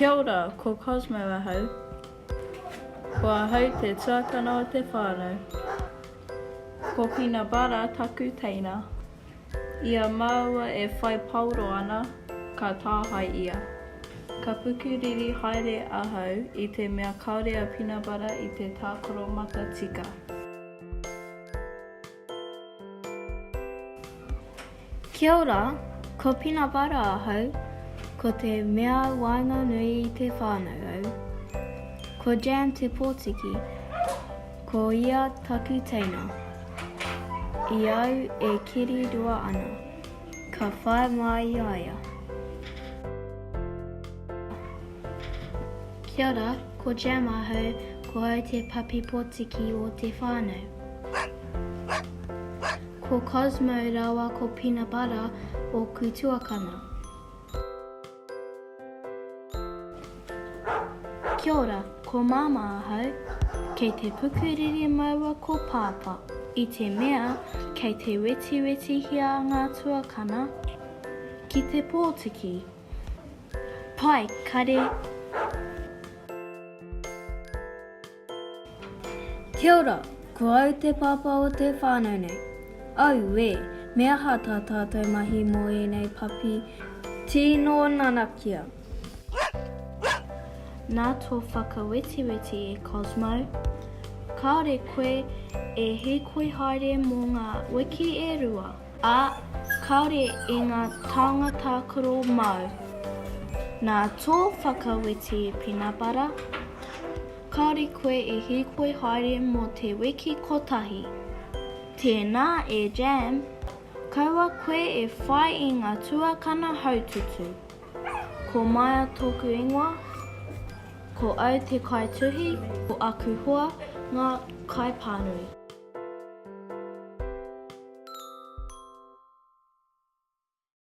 Kia ora, ko Cosmo ahau. Ko ahau te tuakana o te whānau. Ko Pinabara taku teina. I a māua e whai paoro ana, ka tāhae ia. Ka pukuriri haere ahau i te mea kāore a Pinabara i te tākaro matatika. Kia ora, ko Pinabara ahau, ko te mea waenganui i te whānau au. Ko Jam te pōtiki, ko ia taku teina. I au e kiri rua ana, ka whai mai i a ia. Kia ora, ko Jam ahau, ko au te papi potiki o te whanau. Ko Cosmo rawa ko Pinabara oku tuakana. Kia ora, ko Māmā ahau. Kei te pukuriri maua ko Pāpā, i te mea kei te wetiwetihia ngā tuakana ki te pōtiki. Pai, kare. Kia ora, ko au te pāpā o te whānau nei. Auē, me aha tā tātou mahi mō ēnei papi tino nanakia? Nā tō whakawetiweti e Cosmo, kāore koe e hīkoi haere mō ngā wiki e rua. Ā, kāore i ngā taonga tākaro māu. Nā tō whakaweti e Pinabara, kāore koe e hīkoi haere mō te wiki kotahi. Tēnā e Jam, kaua koe e whai i ngā tuakana haututu. Ko Maia tōku ingoa, ko au te kaituhi, ko aku hoa ngā kaipānui.